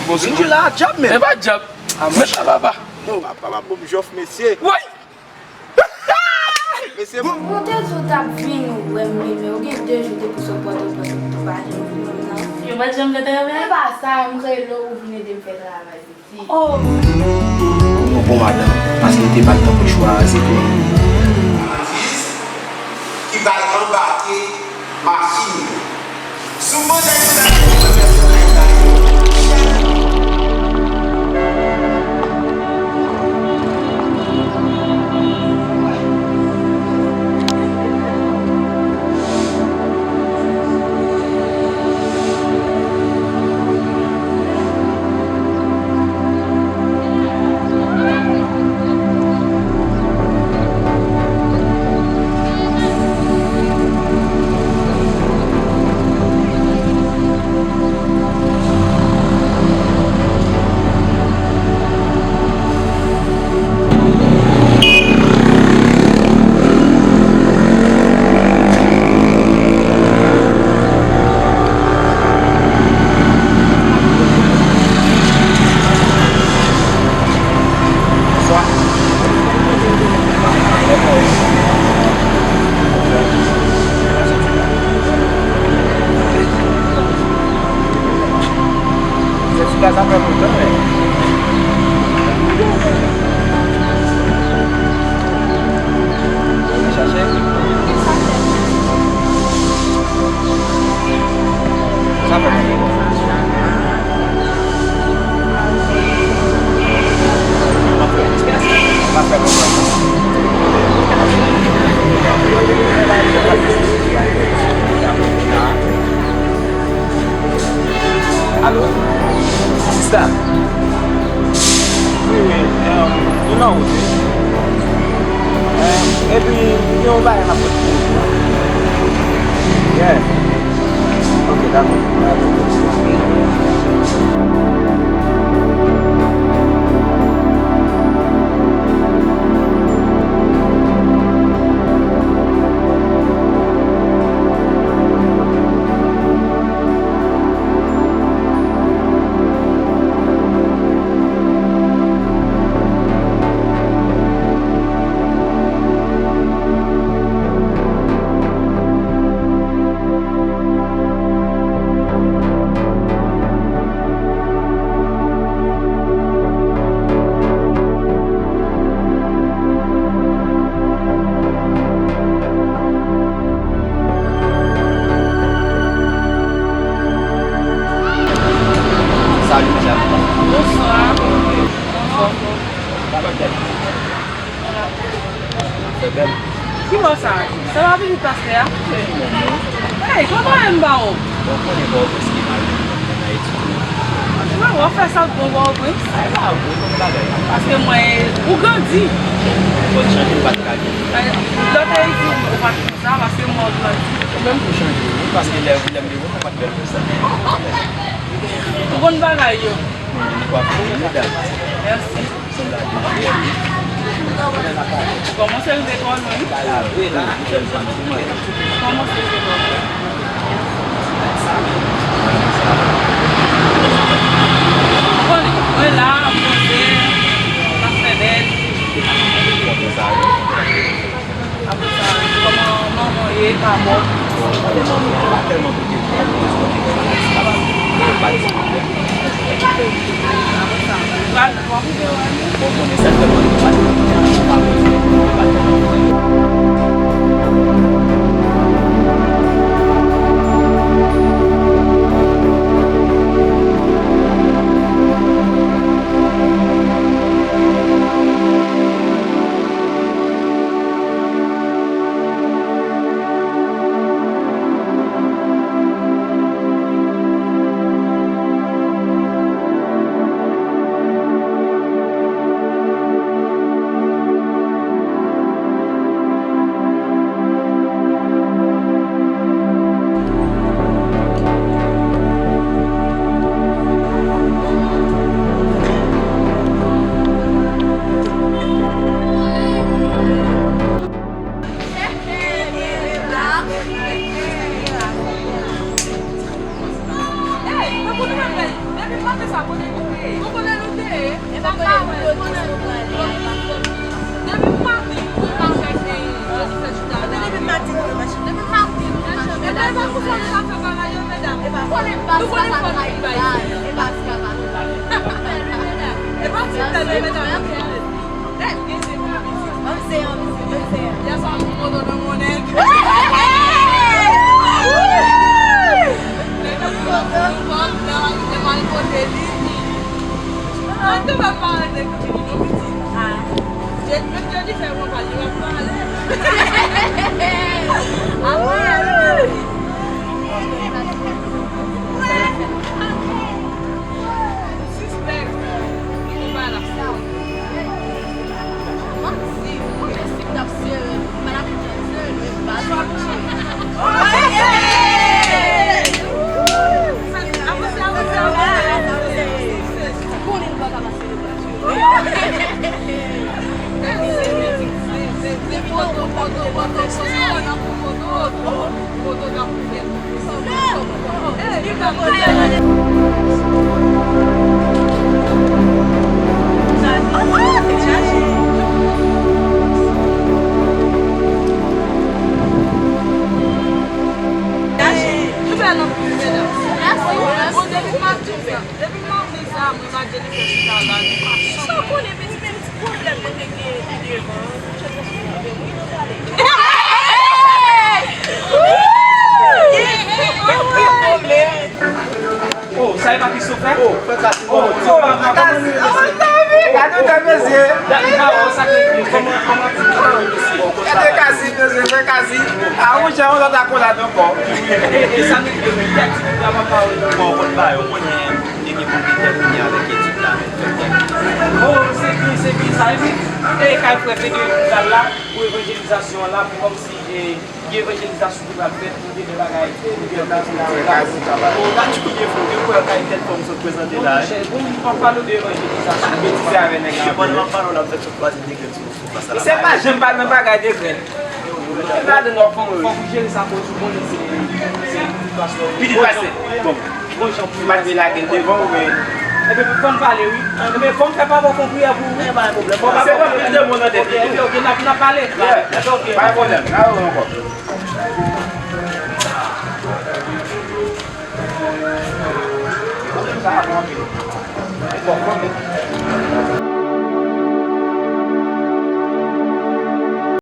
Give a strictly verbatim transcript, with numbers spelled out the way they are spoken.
Bon, vin jwe la, djab menm. E pa djab. Ah, men sa papa. Bon, papa, papa, bon, jòf, mesye. Woy! Mesye, bon. Bon, te di w t ap vin, ou wè m vin, men ou gen de jou depi w sot Pòtoprens, ou pa janm vin menm, non. Yo pa t janm fè travay? E pa sa, m rele w, ou vin ede m fè travay. Oh. Bon, bon, madanm, paske li te bat tanpon chwa a, se pou ki pral anbake machin yo. Sou manda yo la, pèsonaj la yo. Sèl sou gaz ap fè pou tan, men. Chache. Sa fè pou tan. Sa fè pou tan. Alo? Sista? Wi, wi, em, nou nan wout, wi. Em, epi, gen yon bagay m ap fè pou ou. Yeah. Ok, dakò. Dakò. Salut, madame. Bonsoir. Anfòm? Fè bèl. Ki bò sa? Sa va vin pastè a? Hey, kòman m ba w? Bon, konnen Pòtoprens ki mal nan etid yo. Mwen, w ap fè sa bon Pòtoprens? Ay, pa vre, konn bagay la. Paske mwen, ou grandi. Fò w chanje, ou pa t ka gen. Lòt etid, ou pa t konsa, paske mwen, ou grandi. Ou menm tou chanje, wi, paske lè, lè m te wè w, ou pa t bèl konsa. Ou konn bagay yo. Mwen, mwen pa fini, medam. Mèsi. Kòmanse rive twò lwen, wi. Kòmanse rive twò lwen. Ou konnen, mwen la, m poze, m ap fè bèl. Apre sa, kòman manman w ye, pa bò? Bon, konnen manman an pa tèlman koute m, men mwen konnen bagay sa. Mwen pa di pwoblèm. Apre sa, ou pral, w ap rive wè li? Bon, konnen sèlman mwen pa di pwoblèm, mwen pa di pwoblèm. Depi maten, mwen pa chèche. Depi maten, mwen pa chèche. Depi maten, mwen pa chèche. Epi, e pa konsa nou ka fè bagay yo, medam. E pa konnen nou konnen fò nou bay. E pa ti tèt, medam. Nèt gen se pou mizik. Ban m se yon mizik, ban m se yon. Yè swa, m foto nan mon nèg. Nèg yo foto, m pran nan, m te mal pote li. An tou pa pale de kote li non pitit. Ah. Jet prive li fè mwen pale, li pa pale. Apre, sispèk. Li pa la. Manti, ou menm si m t ap sere, m pa t ap janm sere, men m pa t ap sere. Avanse, avanse, avanse. Konnen nou pa ka pase. Depi maten sa, mwen pa Jennifer chita la, li pa chanm. Sa w konnen, pitit, pitit pwoblèm mwen te genyen pi devan an, mwen chèche sou mwen, mwen pale. Oh, sa e pa Christopher? Oh, fè sa ti bon. Oh, oh, Christopher, kòman nou ye, mesye? Gade w tèt mesye. Gade w sa ki kòman, kòman ti kòman mesye. Gade Kazi, mesye, fè Kazi. A, ou jan yon lòt akolad ankò. E, e sa nou ye, men, tèt ti la pa pawòl. Bon, konn ba yo, konnen. Epi pou ki tèt li avèk etid la, men fè tèt. Oh, se ki, se ki sa, epi, e kay frè Federico Vidal la, pou evanjelizasyon an la, pou kòmsi, e, gen evanjelizasyon ki pral fèt, pou gen de bagay, pou gen de bagay, oh, ta tchouye frè, gen frè kay tèt fò m sot prezante la, monchè, bon, m pa pale de evanjelizasyon. Betize avè nèg la. Pandan m ap pale w la, m fèk sot kwaze de grenn sou, sou plas la. Misye pa janm pale nan bagay de grenn. Epi ladan w ap fè, fòk ou jere sa koz ou konnen se, se yon ti plas la. Pitit pase. Bon. Bon jan pou yo pase. M pa t vle lage l devan w, men. Ebyen, fò m pale, wi. Ebyen, fò m fè papa w fè yon priyè pou ou. E, pa gen pwoblèm. Bon, se papa w plis de moun nan tèt li. Oke, oke, n ap pale. Yeah. Oke. Pa gen pwoblèm. N a wè ankò. Sa a bon anpil. Bon, bon.